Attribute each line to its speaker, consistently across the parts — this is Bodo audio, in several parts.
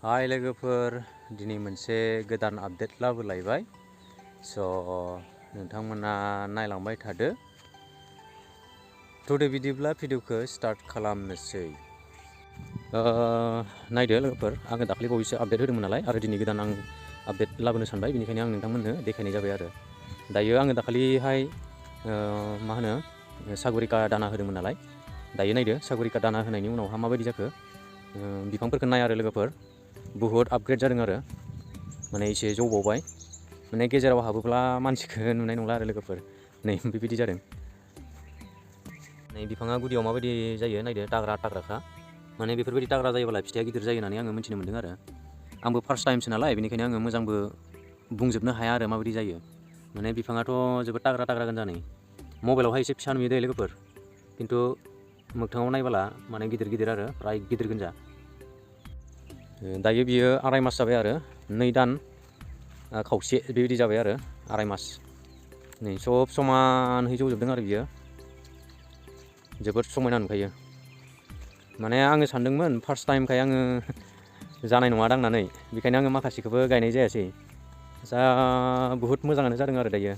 Speaker 1: हाय लोगोफोर, दिनै मोनसे गोदान आपडेट लाबोलायबाय। नोंथांमोना नायलांबाय थादो। थ'दो बिदिब्ला भिडिअखौ स्टार्ट खालामनोसै। नायदो लोगोफोर, आङो दाखालि बावैसो आपडेट होदोंमोन नालाय, आरो दिनै गोदान आं आपडेट लाबोनो सानबाय, बेनिखायनो आं नोंथांमोननो देखायनाय जाबाय आरो। दायो आङो दाखालिहाय मा होनो सागरिका दाना होदोंमोन नालाय, दायो नायदो सागरिका दाना होनायनि उनावहा माबायदि जाखो। बिफांफोरखौ नाय आरो लोगोफोर, बुहुत आपग्रेड जादों आरो, माने एसे जौबावबाय, माने गेजेराव हाबोब्ला मानसिखौ नुनाय नंला आरो लोगोफोर। नै बेबायदि जादों। नै बिफाङा गुदियाव माबायदि जायो नायदो, टाग्रा टाग्राखा। माने बेफोरबायदि टाग्रा जायोब्ला फिथाइया गिदिर जायो होननानै आङो मिथिनो मोन्दों आरो। आंबो फार्स्ट टाइमसो नालाय, बेनिखायनो आङो मोजांबो बुंजोबनो हाया आरो माबायदि जायो। माने बिफाङाथ' जोबोद टाग्रा टाग्रा गोनजा। नै मबाइलावहाय एसे फिसा नुयो दे लोगोफोर, खिन्थु मोगथाङाव नायबोला माने गिदिर गिदिर आरो फ्राय गिदिर गोनजा। दायो बियो 2.5 मास जाबाय आरो, 2 दान खावसे बेबायदि जाबाय आरो 2.5 मास। नै सब समानहै जौजोबदों आरो बियो, जोबोद समायना नुखायो। माने आङो सानदोंमोन फार्स्ट टाइमखाय आङो जानाय नङा दांनानै, बेखायनो आङो माखासेखौबो गायनाय जायासै। बुहुत मोजाङानो जादों आरो दायो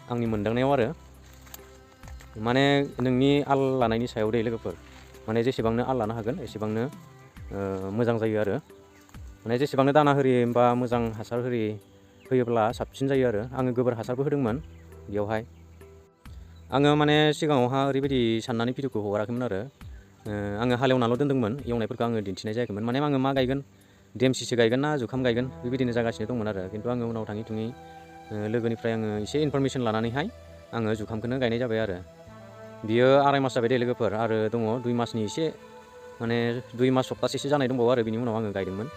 Speaker 1: आंनि मोनदांनायाव आरो। माने नोंनि आल लानायनि सायाव दे लोगोफोर, माने जेसेबांनो आल लानो हागोन एसेबांनो मोजां जायो आरो। माने जेसेबांनो दाना होरि बा मोजां हासार होरि होयोब्ला साबसिन जायो आरो। आङो गोबोर हासारबो होदोंमोन बेयावहाय। आङो माने सिगाङावहा ओरैबायदि साननानै भिडिअखौ हगाराखैमोन आरो, आङो हालेवनाल' दोन्दोंमोन, एवनायफोरखौ आङो दिन्थिनाय जायाखैमोन। माने आङो मा गायगोन, देमसिसो गायगोन ना जुखाम गायगोन बेबायदिनो जागासिनो दंमोन आरो। खिन्थु आङो उनाव थाङै थुङै लोगोनिफ्राय आङो एसे इनफरमेसन लानानैहाय आङो जुखामखौनो गायनाय जाबाय आरो। बियो 2.5 मास जाबाय दे लोगोफोर, आरो दङ 2 मासनि एसे, माने 2 मास सप्तासेसो जानाय दंबावो आरो बिनि उनाव आङो गायदोंमोन।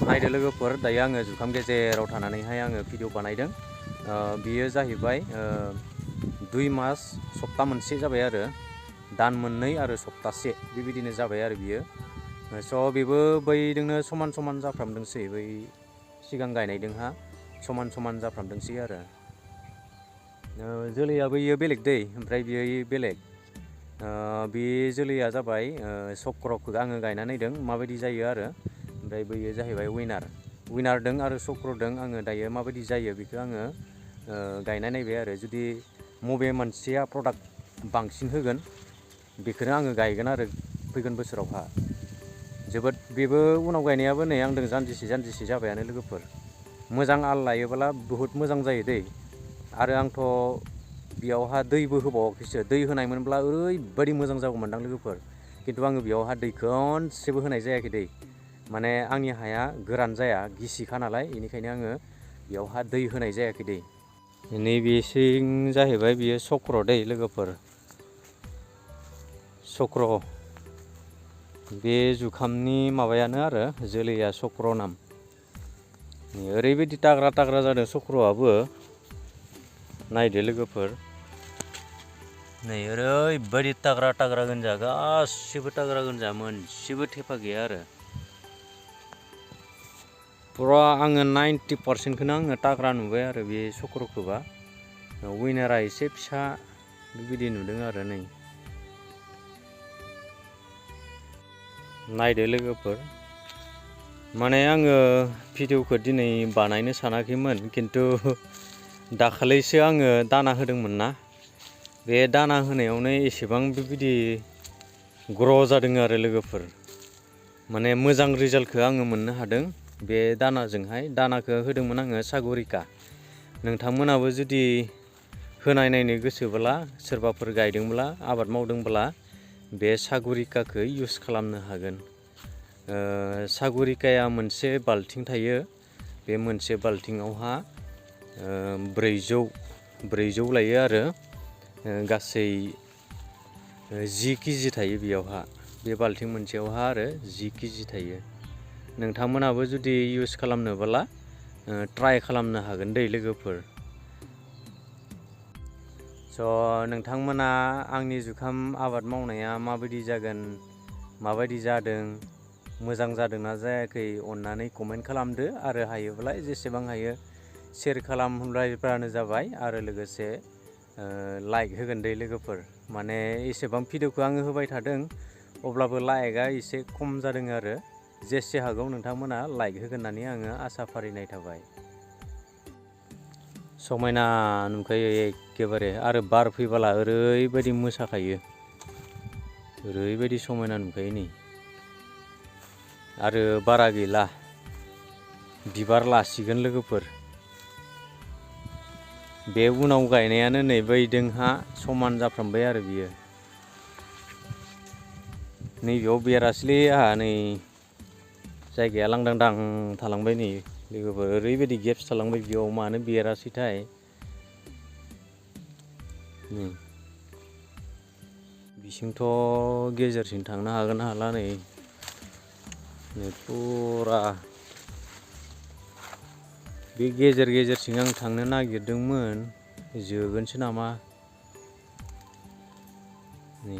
Speaker 1: नायदो लोगोफोर, दायो आङो जुखाम गेजेराव थानानैहाय आङो भिडिअ बानायदों। बियो जाहैबाय 2 मास सप्ता मोनसे जाबाय आरो, दान मोननै आरो सप्तासे बेबायदिनो जाबाय आरो बियो। बेबो बैजोंनो समान समान जाफ्रामदोंसै, बै सिगां गायनायजोंहा समान समान जाफ्रामदोंसै आरो। जोलैयाबो इयो बेलेग दै, ओमफ्राय बियो बेलेग। बे जोलैया जाबाय चक्रखौ आङो गायना नायदों माबायदि जायो आरो। ओमफ्राय बैयो जाहैबाय विनारदों आरो चक्रदों आङो दायो माबायदि जायो बेखौ आङो गायना नायबाय आरो। जुदि मबे मोनसेया प्रडाक्ट बांसिन होगोन बेखौनो आङो गायगोन आरो फैगोन बोसोरावहा। जोबोद बेबो उनाव गायनायाबो नै आंदों जानजिसे जाबायानो लोगोफोर। मोजां आल लायोब्ला बुहुत मोजां जायो दै। आरो आंथ' बेयावहा दैबो होबावाखैसो, दै होनायमोनब्ला ओरैबायदि मोजां जागौमोनदां लोगोफोर। खिन्थु आङो बेयावहा दै खनसेबो होनाय जायाखै दै। माने आंनि हाया गोरान जाया, गिसिखा नालाय, बेनिखायनो आङो बेयावहा दै होनाय जायाखै दै। नैबेसिं जाहैबाय बियो चक्र दै लोगोफोर, चक्र। बे जुखामनि माबायानो आरो, जोलैया चक्र नाम। ओरैबायदि टाग्रा टाग्रा जादों चक्रआबो, नायदो लोगोफोर। नै ओरैबायदि टाग्रा टाग्रा गोनजा, गासिबो टाग्रा गोनजा, मोनसेबो थेफा गैया आरो। फुरा आङो 90% आङो टाग्रा नुबाय आरो बे चक्रखौबा। विनारा एसे फिसा बेबायदि नुदों आरो। नै नायदो लोगोफोर, माने आङो भिडिअखौ दिनै बानायनो सानाखैमोन, खिन्थु दाखालिसो आङो दाना होदोंमोन ना, बे दाना होनायावनो एसेबां बेबायदि ग्र' जादों आरो लोगोफोर। माने मोजां रिजाल्टखौ आङो मोननो हादों बे दानाजोंहाय। दानाखौ होदोंमोन आङो सागरिका। नोंथांमोनाबो जुदि होनाय नायनो गोसोब्ला, सोरबाफोर गायदोंब्ला, आबाद मावदोंब्ला, बे सागरिकाखौ इउस खालामनो हागोन। सागरिकाया मोनसे बाल्थिं थायो, बे मोनसे बाल्थिङावहा 400 लायो आरो। गासै 10 केजि थायो बेयावहा, बे बाल्थिं मोनसेयावहा आरो 10 केजि थायो। नोंथांमोनाबो जुदि इउस खालामनोब्ला ट्राइ खालामनो हागोन दै लोगोफोर। नोंथांमोना आंनि जुखाम आबाद मावनाया माबायदि जागोन, माबायदि जादों, मोजां जादोंना जायाखै, अननानै कमेन्ट खालामदो। आरो हायोब्ला जेसेबां हायो शेयार खालामलायबानो जाबाय, आरो लोगोसे लाइक होगोन दै लोगोफोर। माने एसेबां भिडिअखौ आङो होबाय थादों, अब्लाबो लाइकआ एसे खम जादों आरो। जेसे हागौ नोंथांमोना लाइक होगोन होननानै आङो आसा फारिनाय थाबाय। समायना नुखायो एखेबारे आरो बार फैबोला ओरैबायदि मोसाखायो, ओरैबायदि समायना नुखायो नै। आरो बारा गैला, बिबार लासिगोन लोगोफोर। बे उनाव गायनायानो नै बैदोंहा समान जाफ्रामबाय आरो बियो। नैबेयाव बेरासैलै आंहा नै जायगाया लांदांदां थालांबाय नै लोगोफोर, ओरैबायदि गेप्स थालांबाय बेयाव मानो बेरासैथाय। बिसिंथ' गेजेरसिम थांनो हागोन ना हाला नै फुरा बे गेजेर गेजेरसिम आं थांनो नागिरदोंमोन, जोगोनसो नामा नै।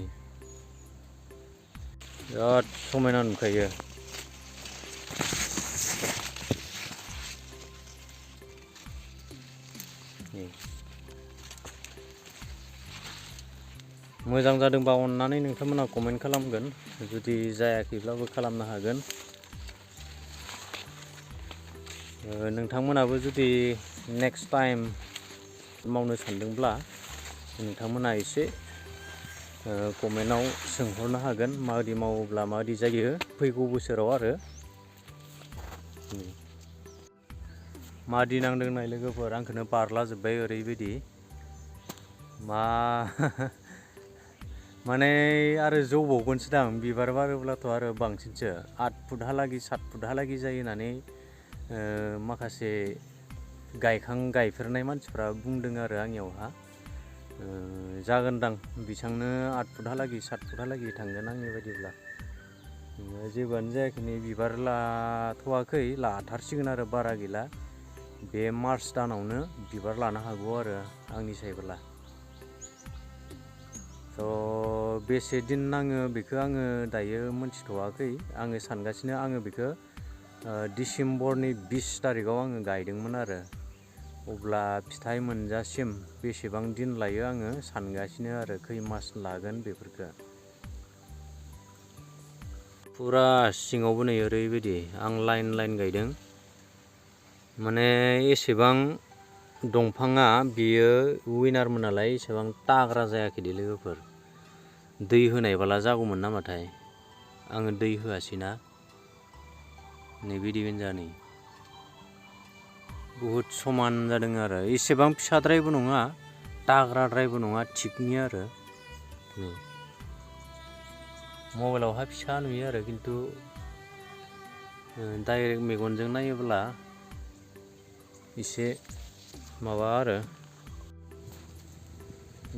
Speaker 1: बिराद समायना नुखायो। मोजां जादोंबा अननानै नोंथांमोना कमेन्ट खालामगोन, जुदि जायाखैब्लाबो खालामनो हागोन। नोंथांमोनाबो जुदि नेक्स्ट टाइम मावनो सानदोंब्ला नोंथांमोना एसे कमेन्टआव सोंहरनो हागोन, माबायदि मावोब्ला माबायदि जायो फैगौ बोसोराव आरो। मादि नांदों नाय लोगोफोर, आंखौनो बारला जोब्बाय ओरैबायदि माने आरो जौबावगोनसो दां बिबार बारोब्लाथ' आरो बांसिनसो 8 फुटहालागै 7 फुटहालागै जायो होननानै माखासे गायफेरनाय मानसिफ्रा बुंदों आरो आंनियावहा। जागोनदां बेसांनो 8 फुटहालागै 7 फुटहालागै थांगोन आंनि बायदिब्ला। जेबोआनो जायाखै नै बिबार लाथ'वाखै, लाथारसिगोन आरो बारा गैला। बे मार्च दानावनो बिबार लानो हागौ आरो आंनि सायबोला। थ' बेसे दिन नाङो बेखौ आङो दायो मोनथिथ'वाखै। आङो सानगासिनो आङो बेखौ डिसेम्बरनि 20 तारिखआव आङो गायदोंमोन आरो। अब्ला फिथाइ मोनजासिम बेसेबां दिन लायो आङो सानगासिनो आरो, खै मास लागोन बेफोरखौ। फुरा सिङावबो नै ओरैबायदि आं लाइन लाइन गायदों, माने एसेबां दंफाङा बेयो उइनारमोन नालाय एसेबां ताग्रा जायाखै दे लोगोफोर। दै होनायबोला जागौमोन नामाथाय, आङो दै होआसैना। नै बिदि नै बुहुद समान जादों आरो, एसेबां फिसाद्रायबो नङा ताग्राद्रायबो नङा, थिगनि आरो। मबाइलावहा फिसा नुयो आरो, खिन्थु डाइरेक्ट मेगनजों नायोब्ला एसे माबा आरो।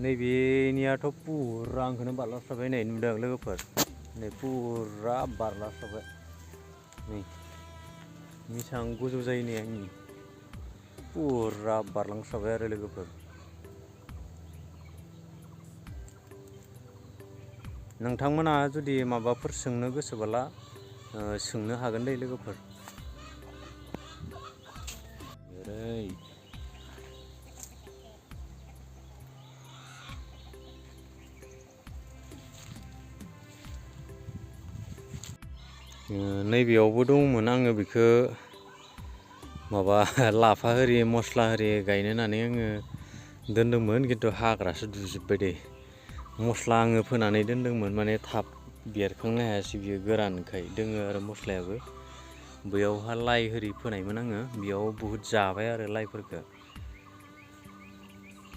Speaker 1: नैबेनियाथ' पुरा आंखौनो बारलास्राबाय नै नुदों लोगोफोर, नै पुरा बारलास्राबाय नै बेसेबां गोजौ जायो नै आंनि, पुरा बारलांस्राबाय आरो लोगोफोर। नोंथांमोना जुदि माबाफोर सोंनो गोसोबोला सोंनो हागोन दे लोगोफोर। नैबेयावबो दंमोन आङो बेखौ माबा लाफा आरि मस्ला आरि गायनो होननानै आङो दोनदोंमोन, खिन्थु हाग्रासो दुजोब्बाय दे। मस्ला आङो फोनानै दोनदोंमोन, माने थाब बेरखांनो हायासै बियो गोरानखाय। दोङो आरो मस्लायाबो बैयावहा लाइ आरि फोनायमोन आङो, बेयाव बुहुद जाबाय आरो लाइफोरखौ।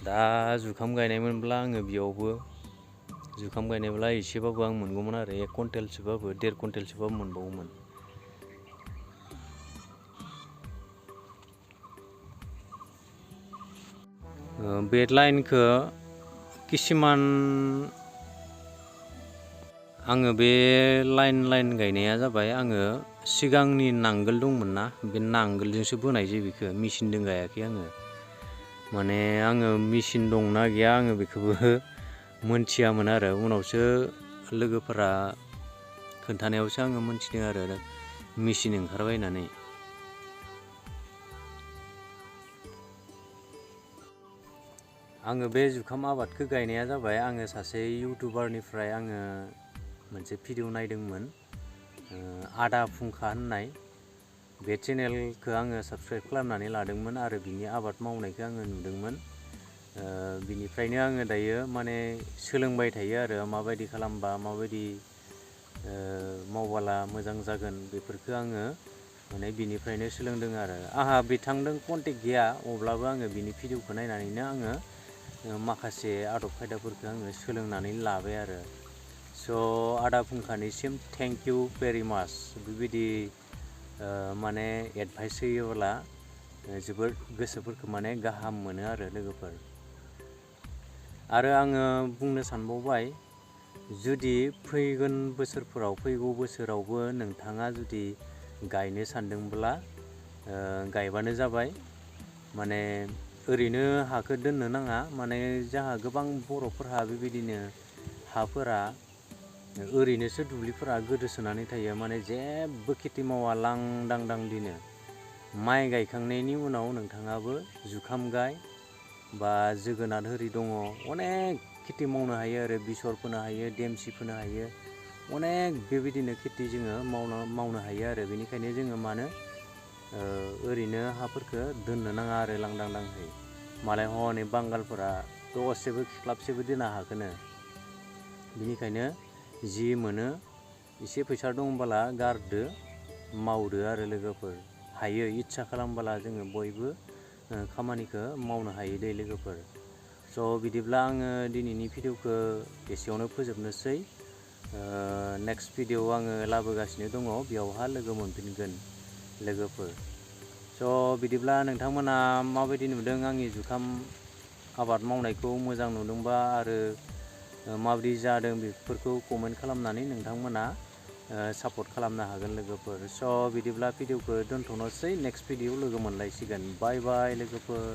Speaker 1: दा जुखाम गायनायमोनब्ला आङो बेयावबो जुखाम गायनायब्ला एसेबाबो आं मोनगौमोन आरो, 1 कुइन्टेलसोबाबो 1.5 कुइन्टेलसोबाबो मोनबावोमोन। बे लाइनखौ किसुमान आङो बे लाइन गायनाया जाबाय, आङो सिगांनि नांगोल दंमोन ना, बे नांगोलजोंसो बोनाय जायो बेखौ, मेचिनजों गायाखै आङो। माने आङो मेचिन दंना गैया आङो बेखौबो मोनथियामोन आरो, उनावसो लोगोफोरा खोन्थानायावसो आङो मोनथिदों आरो मेचिन ओंखारबाय होननानै। आङो बे जुखाम आबादखौ गायनाया जाबाय, आङो सासे इउटुबारनिफ्राय आङो मोनसे भिडिअ नायदोंमोन। आदा फुंखा होननाय बे चेनेलखौ आङो साबस्क्राइब खालामनानै लादोंमोन आरो बिनि आबाद मावनायखौ आङो नुदोंमोन। बिनिफ्रायनो आङो दायो माने सोलोंबाय थायो आरो माबायदि खालामबा माबायदि मावबोला मोजां जागोन बेफोरखौ आङो माने बिनिफ्रायनो सोलोंदों आरो आंहा बिथांजों कन्टेक्ट गैया अब्लाबो आङो बिनि भिडिअखौ नायनानैनो आङो माखासे आदब खायदाफोरखौ आङो सोलोंनानै लाबाय आरो स' आदा फुंखानिसिम थेंक इउ भेरि माच बेबायदि माने एडभाइस होयोब्ला जोबोर गोसोफोरखौ माने गाहाम मोनो आरो लोगोफोर। आरो आङो बुंनो सानबावबाय जुदि फैगौ बोसोरावबो नोंथाङा जुदि गायनो सानदोंब्ला गायबानो जाबाय माने ओरैनो हाखौ दोननो नाङा माने जोंहा गोबां बर'फोरहा बेबायदिनो हाफोरा ओरैनोसो दुब्लिफोरा गोदोसोनानै थायो माने जेबो खेथि मावा लांदां दिनो। माइ गायखांनायनि उनाव नोंथाङाबो जुखाम गाय बा जोगोनार होरि दङ अनेक खेथि मावनो हायो आरो बेसर फोनो हायो देमसि फोनो हायो अनेक बेबायदिनो खेथि जोङो मावनो हायो आरो बेनिखायनो जोङो मानो ओरैनो हाफोरखौ दोननो नाङा आरो लांदांहै मालाय हनै बांगालफोरा दसेबो खिख्लाबसेबो दोना हाखोनो बिनिखायनो जि मोनो एसे फैसा दंबोला गारदो मावदो आरो लोगोफोर हायो इच्छा खालामबोला जोङो बयबो खामानिखौ मावनो हायो दे लोगोफोर। स' बिदिब्ला आङो दिनैनि भिडिअखौ एसेयावनो फोजोबनोसै। नेक्स्ट भिडिअ आङो लाबोगासिनो दङ बेयावहा लोगो मोनफिनगोन लोगोफोर। स' बिदिब्ला नोंथांमोना माबायदि नुदों आंनि जुखाम आबाद मावनायखौ मोजां नुदोंबा आरो माबायदि जादों बेफोरखौ कमेन्ट खालामनानै नोंथांमोना सापर्ट खालामनो हागोन लोगोफोर। स' बिदिब्ला भिडिअखौ दोनथ'नोसै नेक्स्ट भिडिअ लोगो मोनलायसिगोन बाय बाय लोगोफोर।